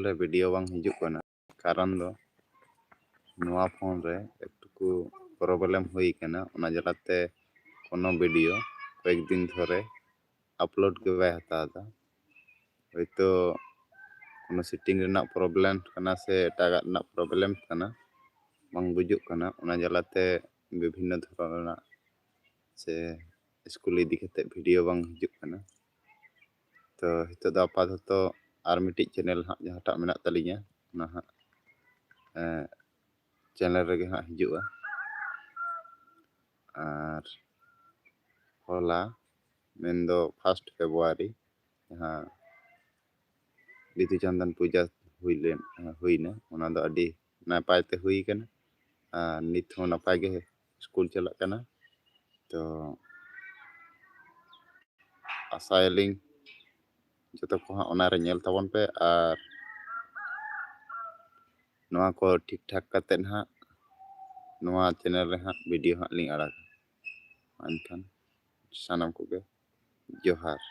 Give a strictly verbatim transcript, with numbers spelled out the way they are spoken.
ᱨᱮ ᱵᱷᱤᱰᱤᱭᱳ ᱵᱟᱝ ᱦᱤᱡᱩᱜ ᱠᱟᱱᱟ, ᱠᱟᱨᱚᱱ ᱫᱚ ᱱᱚᱣᱟ ᱯᱷᱳᱱ ᱨᱮ ᱮᱠᱴᱩᱠᱩ ᱯᱨᱚᱵᱞᱮᱢ ᱦᱩᱭ ᱠᱟᱱᱟ, ᱚᱱᱟ ᱡᱟᱞᱟᱛᱮ ᱠᱳᱱᱳ ᱵᱷᱤᱰᱤᱭᱳ ᱠᱚᱭᱮᱠ ᱫᱤᱱ ᱫᱷᱚᱨᱮ ᱟᱯᱞᱳᱰ ᱜᱮ ᱵᱟᱭ ᱦᱟᱛᱟᱣ ᱮᱫᱟ᱾ ᱦᱚᱭᱛᱳ ᱠᱳᱱᱳ ᱥᱮᱴᱤᱝ ᱨᱮᱱᱟᱜ ᱯᱨᱚᱵᱞᱮᱢ ᱠᱟᱱᱟ ᱥᱮ ᱮᱴᱟᱜᱟᱜ ᱨᱮᱱᱟᱜ ᱯᱨᱚᱵᱞᱮᱢ ᱠᱟᱱᱟ, ᱵᱟᱝ ᱵᱩᱡᱩᱜ ᱠᱟᱱᱟ᱾ ᱚᱱᱟ ᱡᱟᱞᱟᱛᱮ ᱵᱤᱵᱷᱤᱱᱱᱚ ᱫᱷᱚᱨᱚᱱ ᱨᱮᱱᱟᱜ ᱥᱮ ᱥᱠᱩᱞ ᱤᱫᱤ ᱠᱟᱛᱮ ᱵᱷᱤᱰᱤᱭᱳ ᱵᱟᱝ ᱦᱤᱡᱩᱜ ᱠᱟᱱᱟ᱾ ᱛᱚ ᱱᱤᱛᱚᱜ ᱫᱚ ᱟᱯᱟᱛᱚᱛᱚ ᱟᱨ ᱢᱤᱫᱴᱤᱡ ᱪᱮᱱᱮᱞ ᱦᱟᱸᱜ ᱡᱟᱦᱟᱸᱴᱟᱜ ᱢᱮᱱᱟᱜ ᱛᱟᱹᱞᱤᱧᱟ, ᱚᱱᱟ ᱦᱟᱸᱜ ᱪᱮᱱᱮᱞ ᱨᱮᱜᱮ ᱦᱟᱸᱜ ᱦᱤᱡᱩᱜᱼᱟ᱾ ᱟᱨ ᱦᱚᱞᱟ ᱢᱮᱱᱫᱚ ᱯᱷᱟᱥᱴ ᱯᱷᱮᱵᱽᱨᱩᱣᱟᱨᱤ ᱡᱟᱦᱟᱸ ᱵᱤᱫᱩ ᱪᱟᱸᱫᱟᱱ ᱯᱩᱡᱟ ᱦᱩᱭ ᱞᱮᱱ, ᱦᱩᱭᱱᱟ, ᱚᱱᱟ ᱫᱚ ᱟᱹᱰᱤ ᱱᱟᱯᱟᱭ ᱛᱮ ᱦᱩᱭ ᱠᱟᱱᱟ᱾ ᱟᱨ ᱱᱤᱛ ᱦᱚᱸ ᱱᱟᱯᱟᱭ ᱜᱮ ᱥᱠᱩᱞ ᱪᱟᱞᱟᱜ ᱠᱟᱱᱟ᱾ ᱛᱚ ᱟᱥᱟᱭᱟᱞᱤᱧ ᱡᱚᱛᱚ ᱠᱚ ᱦᱟᱸᱜ ᱚᱱᱟᱨᱮ ᱧᱮᱞ ᱛᱟᱵᱚᱱ ᱯᱮ, ᱟᱨ ᱱᱚᱣᱟ ᱠᱚ ᱴᱷᱤᱠ ᱴᱷᱟᱠ ᱠᱟᱛᱮᱫ ᱦᱟᱸᱜ ᱱᱚᱣᱟ ᱪᱮᱱᱮᱞ ᱨᱮ ᱦᱟᱸᱜ ᱵᱷᱤᱰᱤᱭᱳ ᱦᱟᱸᱜ ᱞᱤᱧ ᱟᱲᱟᱜᱟ᱾ ᱮᱱᱠᱷᱟᱱ ᱥᱟᱱᱟᱢ ᱠᱚᱜᱮ ᱡᱚᱦᱟᱨ᱾